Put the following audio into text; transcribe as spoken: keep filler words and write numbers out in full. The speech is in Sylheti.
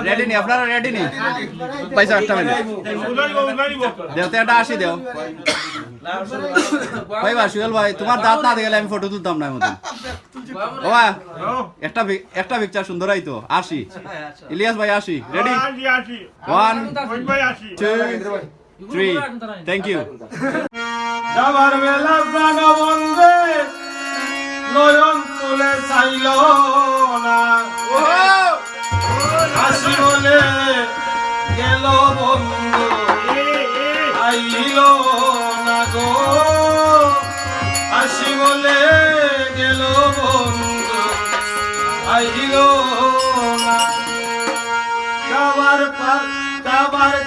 রেডি নি? আপনারা রেডি নি? পয়সা একটা মিনিট। দেও তো একটা আশি দেও। ভাই বা সুহেল ভাই, তোমার দাঁত না দেখলে আমি ফটো তুলতাম না মতন। বাবা, একটা পি-, একটা পিকচার সুন্দর আইতো। আশি। ইলিয়াস ভাই আশি। রেডি? আশি, আশি। ওয়ান, ওই ভাই আশি। Two, three. Thank you. যাবার বেলা প্রাণ বন্ধে নয়ন তুলে চাইল না। আসি বলে গেল বন্ধু, আইল না গো। আসি বলে গেল বন্ধু, আইল না। যাবার পা-, যাবার